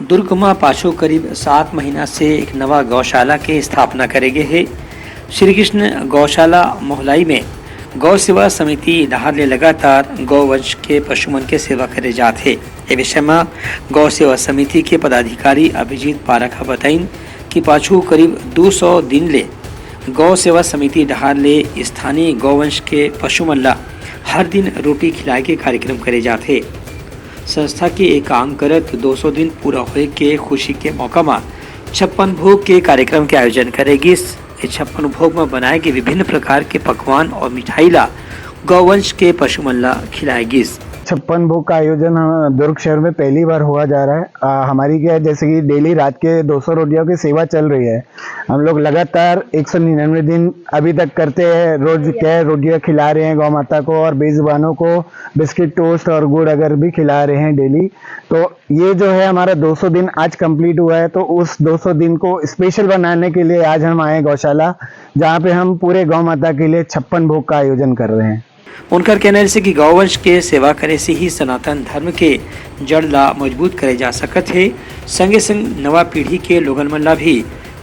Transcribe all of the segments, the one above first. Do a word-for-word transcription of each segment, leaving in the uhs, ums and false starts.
दुर्ग म पाछू करीब सात महीना से एक नवा गौशाला के स्थापना करे गे हे। श्री कृष्ण गौशाला मोहलाई में गौ सेवा समिति डहार ले लगातार गौवंश के पशु मन के सेवा करे जात हे। ए विषय म गौ सेवा समिति के पदाधिकारी अभिजीत पारक ह बताइन कि पाछू करीब दू सौ दिन ले गौ सेवा समिति डहार ले स्थानीय गौवंश के पशु मन ला हर दिन रोटी खिलाए के कार्यक्रम करे जात हे। संस्था के ए काम करत दो सौ दिन पूरा होए के खुशी के मौका म छप्पन भोग के कार्यक्रम के आयोजन करे गिस। ए छप्पन भोग म बनाए गे विभिन्न प्रकार के पकवान और मिठाई ला गौवंश के पशु मन ला खिलाए गिस। छप्पन भोग का आयोजन हम दुर्ग शहर में पहली बार हुआ जा रहा है। आ, हमारी क्या है, जैसे कि डेली रात के दो सौ रोटियों की सेवा चल रही है। हम लोग लगातार एक सौ निन्यानवे दिन अभी तक करते हैं। रोज क्या है, रोटियां खिला रहे हैं गौ माता को और बेजुबानों को बिस्किट, टोस्ट और गुड़ अगर भी खिला रहे हैं डेली। तो ये जो है हमारा दो सौ दिन आज कंप्लीट हुआ है, तो उस दो सौ दिन को स्पेशल बनाने के लिए आज हम आए गौशाला, जहाँ पे हम पूरे गौ माता के लिए छप्पन भोग का आयोजन कर रहे हैं। उनकर कहना हे कि गौवंश के सेवा करे से ही सनातन धर्म के जड़ ला मजबूत करे जा सकत हे। संगे संग नवा पीढ़ी के लोगन मन ला भी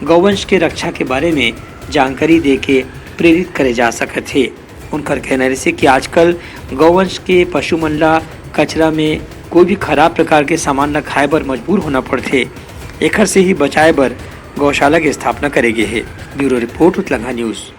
गौवंश के रक्षा के बारे में जानकारी दे के प्रेरित करे जा सकत हे। उनकर कहना हे कि आजकल गौवंश के पशु मन ला कचरा में कोई भी खराब प्रकार के सामान ला खाए बर मजबूर होना पड़थे। एखर से ही बचाए बर गौशाला के स्थापना करे गे हे। ब्यूरो रिपोर्ट, उतलंघा न्यूज़।